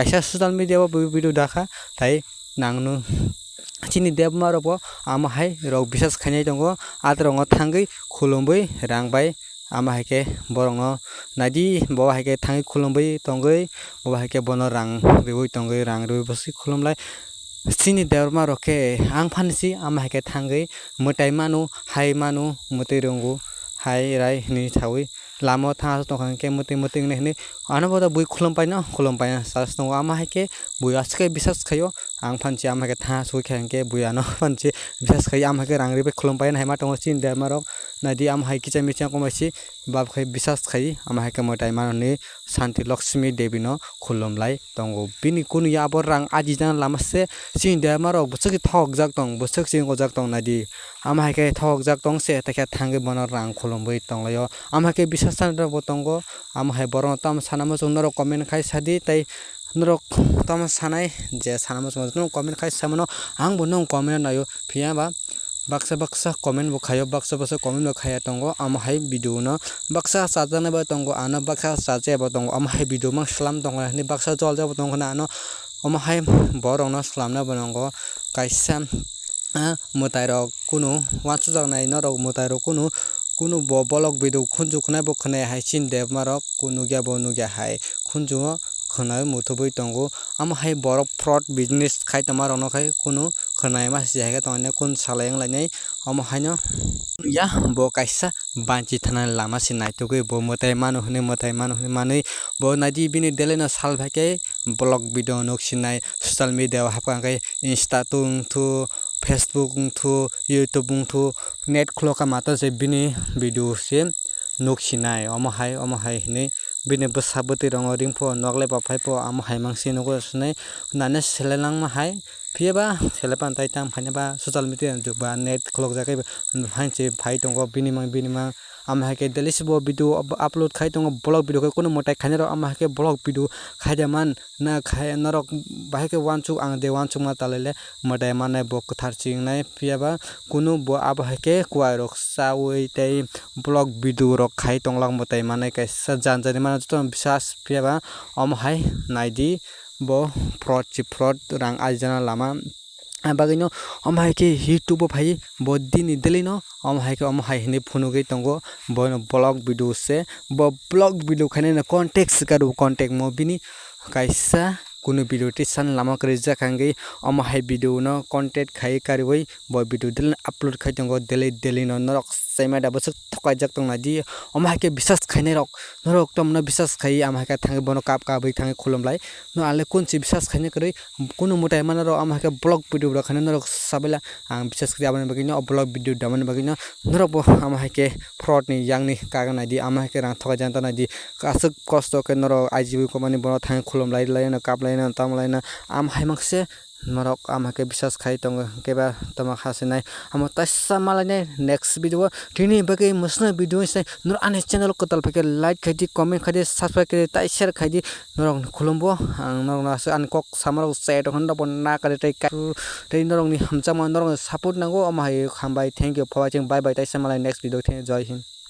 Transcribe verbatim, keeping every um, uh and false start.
kaisa social media o video dakha, tai nangno chini debma rokbo amo hai rok bisas khainai tongo, atrokno thangwi khulumwi rang bai amo hai khe borokno naidi, bo hai khe thangwi khulumwi tongwi, bo hai khe bono rang riwi tongwi, rang riwi bwswi khulumlai. Chini debma rok khe ang phano si amo hai khe thangwi mwtai manu, hai manu, mwtwi rwngo, hai rai hwnwi sawi lama o thang aswk tongkha hwnkhe mwtwi mwtwi wngnai hwnwi ano bodo bui khulum paino, khulum paino sas tongo. Amo hai khe bui aswk khe bisas khaio, ang phano si amo hai khe thang aswk kha hwnkhe bui ano phano si bisas khaio, amo hai khe rang ribai khulum paino hai ma tongo chini debma rok. Naidi amo hai kisa misa wngkha bai si bab khai bisas khai, amo hai khe mwtai manu hwnwi Santi Lakshmi Devi no khulum lai tongo. Bini kunu ya abo rang ajijana lama se chini debma rok bwswk thokjak tong, bwswk chingkojak tong naidi. Amo hai khe thokjak tong se, tai khe thangwi bono rang khulumwi tong laio. Amo hai khe bisas chana rok bo tongo, amo hai borok no tamo sana muchung norok comment khai sadi, tai norok tamo sanai je sana muchung norok comment khai samano, ang bo nong comment naio, phiya ba baksa baksa comment bo khaio, baksa baksa comment bo khaiya tongo. Amo hai video no baksa chajaknai bo tongo, ano baksa chajaya bo tongo, amo hai video mang slam tongo hwnwi baksa joljak bo tongo hwnwi ano omo hai borok no slamna bo nango kaisa, ah, mwtai rok kunu uansukjaknai norok mwtai rok kunu, kunu bo bolok video khunju khwnai bo khwnai hai chini debma rok kunu nukya bo nukya hai khunju o khwnai muthubwi tongo. Amo hai borok fraud business khai tongma rok no khai kunu khwnai ma si hai khe tongmani kun salai wng lainai. Omo haino ya bo kaisa banchi thana lama se naitugwi bo mwtai mano hwnwi, mwtai mano hwnwi manwi bo naidi bini daily no sal phai khe vlog video nuk sinai, social media o hapkha hwnkhe Insta tung thu, Facebook wng thu, YouTube wng thu, net khulokha mato se bini video se nuk sinai. Omo hai, omo hai hwnwi bini bwsa bwtwi rokno ringpho, nok le bo phai pho, amo hai mang se nugo sinai. Nane seleng langma hai, phiya ba sele pan tai tam khaina ba social media jug ba net khulok jak khe ba hain se phai tongo bini mang, bini mang. Amo hai khe daily se bo video up-, upload khai tongo, vlog video khe kunu mwtai khainai rok, amo hai khe vlog video khai da man. Na khai norok bahai khe uansuk, ang de uansukma talai le mwtai manai bo kwthar chingnai, phiya ba kunu bo abo hai khe kuai rok chaui tei vlog video rok khai tong lang mwtai manai kaisa jan jani mano joto no bisas, phiya ba omo hai nai di bo fraud si fraud rang arijana lama. Abagwino omo hai khe YouTube o phai bo dini daily no omo hai khe omo hai hinwi phunugwi tongo, bono vlog video se, bo vlog video khainai no contact swkar o, contact mo bini kaisa kunu video tei san lama kwrwi jak kha hwnkhe omo hai video no contact khai kariui bo video daily upload khai tongo, daily daily no norok chaima da bwswk thokaijak tong nai di. Omo hai khe bisas khainai rok, norok tomno bisas khai, amo hai khe thangwi bono kap kabwi thangwi khulum lai. No ale kun si bisas khaina kwrwi, kunu mwtai mano rok amo hai khe vlog video rok khaina norok sabaila ang bisas khe aboni bagwi no vlog video damani bagwi no norok bo amo hai khe fraud ni yang ni kaga nai di, amo hai khe rang thokai janta nai di. Aswk kosto khe norok I G B company bono thangwi khulum lai, lai no kap lai no tamo lai no, amo hai mang se norok amo hai khe bisas khai tongo, hwnkhe ba tamo ha sinai amo taisa ma lai nai next video o. Tini bagwi mwswk video se norok ani channel kwtal phaikhe like khai di, comment khai di, subscribe khai di, tai share khai di. Norok khulumbo ang norok no aswk ani kok samarok chai tongkha norok bo na kari tei ka-, tei norok ni hamjakma norok ni support nango, omo hai hambai, thank you for watching, bye bye, taisa malai next video, thank you, jai hind.